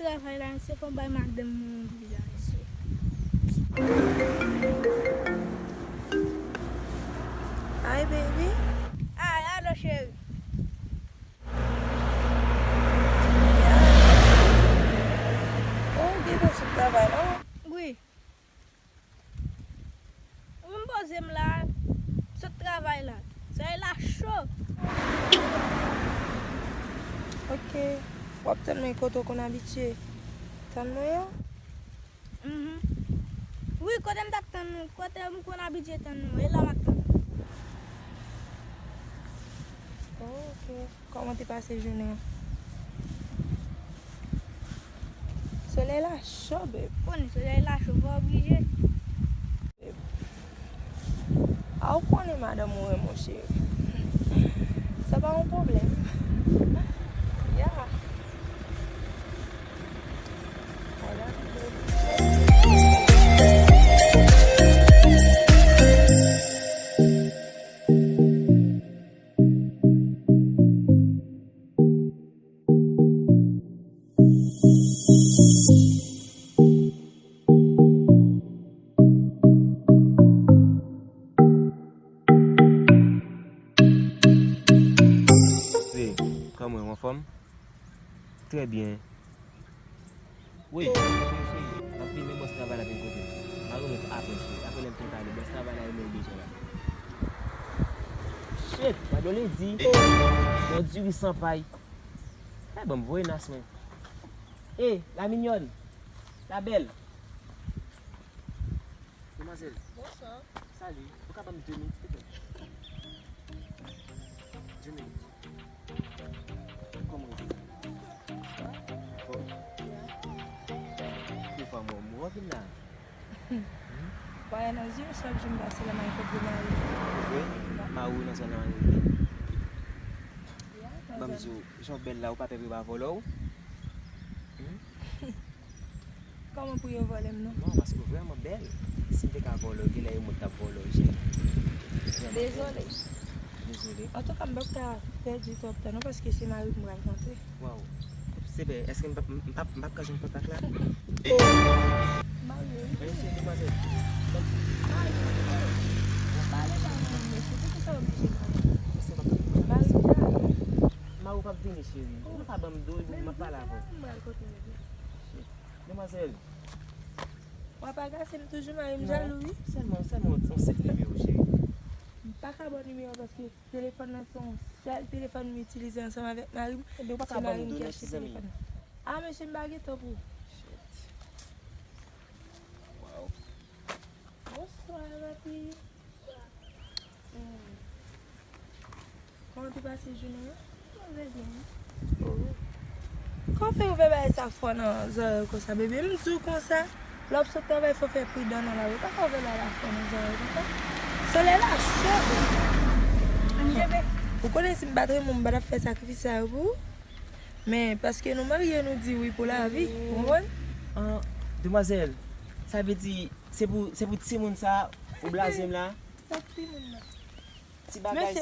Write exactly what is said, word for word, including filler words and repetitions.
Travay la, mesye, fò m bay madanm mwen yon vizaj, mesye. Hi, baby. Hi, alo, cheri. Oh, ou gentan sot travay la? Wi. Wi, m poze m la, sot travay la. Solèy la cho. Ok. W ap tann mwen kote w konn abitye tann mwen an? Mhm. Wi, kote m t ap tann nou, kote m konn abitye tann nou, e la m ap tann nou. Oh, ok. Kòman te pase jounen an? Solèy la cho, babe. Konnen solèy la cho, fò oblije. A, ou konnen madanm ou renmen w, cheri. Sa pa yon pwoblèm. Yeah. I love you, baby. Hey, kòman w anfòm? Trè byen. Wi, cheri, cheri, m ap vin, men bòs travay la vin kote m. Mari mwen apre, cheri. Apre lè m fin pale, bòs travay la renmen l bezwen la. Shit, gade yon ledi. Yon diri san pay. Ay, ban m voye nas mwen. E, la minyòn, la bèl. Demwazèl. Bonswa. Salut. Ou ka ban m de minit, silvouplè? De minit. Kòman w ye? Anfòm? Ki fwa mwen, mwen vin la. Wè, nan zye chak jou m pase la, m al kote mari. Vre? Mari w nan zòn nan, mari w ye? Ban m di w, jan w bèl la, ou pa pè pou yo pa vòlò w? Hmm? Kòman pou yo vòlè m non? Non, paske w vrèman bèl. Si m te ka vòlè w, genlè yon mòd t ap vòlè w, cheri. Dezole. Dezole. Antouka, m p ap ka pèdi twòp tan non, paske se mari m pral rantre. Waw. Se bè, èske m p ap, m p ap, m p ap ka jwenn kontak la? Mari, wi. Men se demwazèl. Mari, wi. Pale pa mwen, mesye, poukisa w oblije mari? Mesye, m p ap ka jwenn kontak. Mari, mari w p ap vini, cheri. Ou pa ban m do, m ap pale avè w. Shit. Demwazèl. W ap agase m toujou, mari m jalou, wi. Sèlman, sèlman yon senp nimewo, cheri. M pa ka ba w nimewo paske telefòn nan se yon sèl telefòn m itilize ansanm avèk mari m. Ebyen, ou pa ka ban m do non, ti zanmi. Se mari m ki achte telefòn nan. A, mesye, m pa gen tan pou ou. Shit. Waw. Bonswa, papi. Hmm. Kòman te pase jounen an? Trè byen. Oh. Kòman fè ouvè bagay sa fò nan zòrèy w konsa, bebe? M di w konsa, lè w ap sot travay, fò w fè pridan nan lari. Ou pa ka ouvè bagay la fò nan zòrèy w konsa. Solèy la cho. Ou konnen si m pa t renmen w, m pa t ap fè sakrifis sa yo pou ou. Men paske nou marye, nou di wi pou lavi. Ou konprann? An, demwazèl, sa vle di se pou, se pou timoun sa ou blaze m la? Sa timoun nan. Ti bagay sa.